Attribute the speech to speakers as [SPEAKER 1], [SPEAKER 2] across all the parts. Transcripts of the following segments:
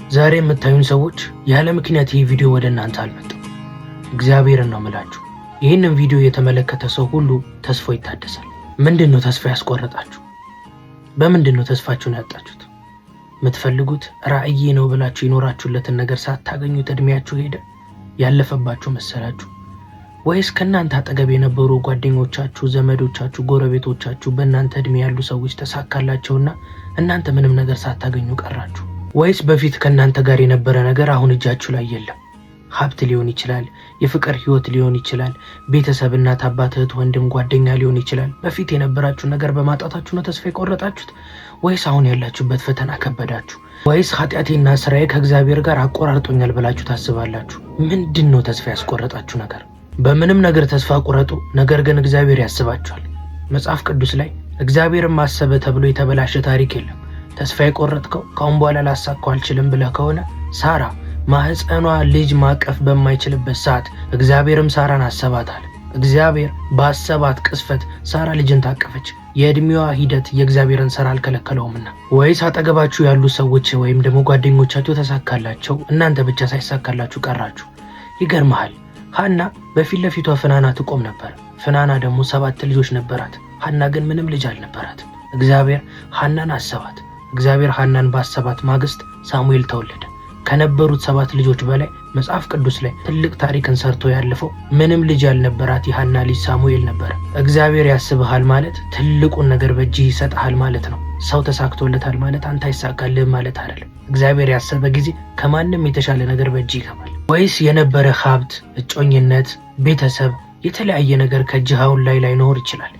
[SPEAKER 1] ዛሬ የምታዩን ሰዎች ያለ ምክንያት ይህ ቪዲዮ ወደ እናንተ አልመጣም። እግዚአብሔርን ነው ምላችሁ። ይህንን ቪዲዮ የተመለከተ ሰው ሁሉ ተስፋው ይታደሳል። ምንድን ነው ተስፋ ያስቆረጣችሁ? በምንድን ነው ተስፋችሁን ያጣችሁት? የምትፈልጉት ራእዬ ነው ብላችሁ የኖራችሁለትን ነገር ሳታገኙት እድሜያችሁ ሄደ፣ ያለፈባችሁ መሰላችሁ? ወይስ ከእናንተ አጠገብ የነበሩ ጓደኞቻችሁ፣ ዘመዶቻችሁ፣ ጎረቤቶቻችሁ በእናንተ እድሜ ያሉ ሰዎች ተሳካላቸውና እናንተ ምንም ነገር ሳታገኙ ቀራችሁ? ወይስ በፊት ከእናንተ ጋር የነበረ ነገር አሁን እጃችሁ ላይ የለም? ሀብት ሊሆን ይችላል፣ የፍቅር ህይወት ሊሆን ይችላል፣ ቤተሰብ፣ እናት፣ አባት፣ እህት፣ ወንድም፣ ጓደኛ ሊሆን ይችላል። በፊት የነበራችሁ ነገር በማጣታችሁ ነው ተስፋ የቆረጣችሁት? ወይስ አሁን ያላችሁበት ፈተና ከበዳችሁ? ወይስ ኃጢአቴና ስራዬ ከእግዚአብሔር ጋር አቆራርጦኛል ብላችሁ ታስባላችሁ? ምንድን ነው ተስፋ ያስቆረጣችሁ ነገር? በምንም ነገር ተስፋ ቁረጡ፣ ነገር ግን እግዚአብሔር ያስባችኋል። መጽሐፍ ቅዱስ ላይ እግዚአብሔርን ማሰበ ተብሎ የተበላሸ ታሪክ የለም። ተስፋ የቆረጥከው ከአሁን በኋላ ላሳካው አልችልም ብለህ ከሆነ ሳራ ማህፀኗ ልጅ ማቀፍ በማይችልበት ሰዓት እግዚአብሔርም ሳራን አሰባታል። እግዚአብሔር ባሰባት ቅስፈት ሳራ ልጅን ታቀፈች። የእድሜዋ ሂደት የእግዚአብሔርን ስራ አልከለከለውምና። ወይስ አጠገባችሁ ያሉ ሰዎች ወይም ደግሞ ጓደኞቻችሁ ተሳካላቸው፣ እናንተ ብቻ ሳይሳካላችሁ ቀራችሁ? ይገርመሃል፣ ሀና በፊት ለፊቷ ፍናና ትቆም ነበር። ፍናና ደግሞ 7 ልጆች ነበራት። ሀና ግን ምንም ልጅ አልነበራትም። እግዚአብሔር ሀናን አሰባት። እግዚአብሔር ሀናን ባሰባት ማግስት ሳሙኤል ተወለደ። ከነበሩት 7 ልጆች በላይ መጽሐፍ ቅዱስ ላይ ትልቅ ታሪክን ሰርቶ ያለፈው ምንም ልጅ ያልነበራት የሀና ልጅ ሳሙኤል ነበር። እግዚአብሔር ያስብሃል ማለት ትልቁን ነገር በእጅህ ይሰጥሃል ማለት ነው። ሰው ተሳክቶለታል ማለት አንተ አይሳካልህም ማለት አይደለም። እግዚአብሔር ያሰበ ጊዜ ከማንም የተሻለ ነገር በእጅህ ይገባል። ወይስ የነበረ ሀብት፣ እጮኝነት፣ ቤተሰብ፣ የተለያየ ነገር ከእጅህ አሁን ላይ ላይኖር ይችላል፣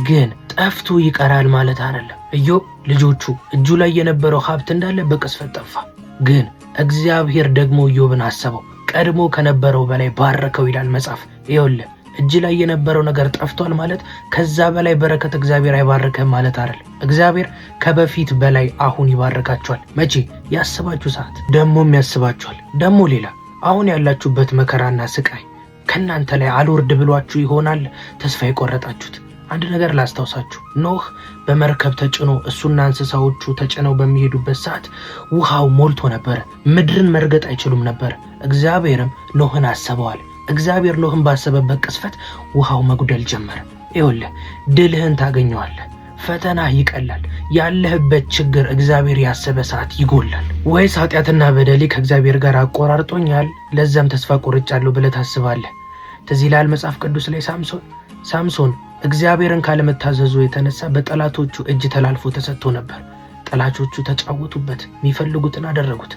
[SPEAKER 1] ግን ጠፍቶ ይቀራል ማለት አይደለም። ኢዮብ ልጆቹ እጁ ላይ የነበረው ሀብት እንዳለ በቅጽበት ጠፋ። ግን እግዚአብሔር ደግሞ ኢዮብን አሰበው፣ ቀድሞ ከነበረው በላይ ባረከው ይላል መጽሐፍ። ይኸውልህ እጅ ላይ የነበረው ነገር ጠፍቷል ማለት ከዛ በላይ በረከት እግዚአብሔር አይባርክህም ማለት አይደለም። እግዚአብሔር ከበፊት በላይ አሁን ይባርካችኋል። መቼ? ያስባችሁ ሰዓት። ደግሞም ያስባችኋል። ደግሞ ሌላ አሁን ያላችሁበት መከራና ስቃይ ከእናንተ ላይ አልወርድ ብሏችሁ ይሆናል ተስፋ የቆረጣችሁት። አንድ ነገር ላስታውሳችሁ። ኖህ በመርከብ ተጭኖ እሱና እንስሳዎቹ ተጭነው በሚሄዱበት ሰዓት ውሃው ሞልቶ ነበር። ምድርን መርገጥ አይችሉም ነበር። እግዚአብሔርም ኖህን አሰበዋል። እግዚአብሔር ኖህን ባሰበበት ቅስፈት ውሃው መጉደል ጀመረ። ይኸውልህ ድልህን ታገኘዋለህ። ፈተና ይቀላል። ያለህበት ችግር እግዚአብሔር ያሰበ ሰዓት ይጎላል። ወይስ ኃጢአትና በደሌ ከእግዚአብሔር ጋር አቆራርጦኛል፣ ለዛም ተስፋ ቆርጫለሁ ብለህ ታስባለህ? ትዝ ይልሃል መጽሐፍ ቅዱስ ላይ ሳምሶን እግዚአብሔርን ካለመታዘዙ የተነሳ በጠላቶቹ እጅ ተላልፎ ተሰጥቶ ነበር። ጠላቶቹ ተጫወቱበት፣ የሚፈልጉትን አደረጉት።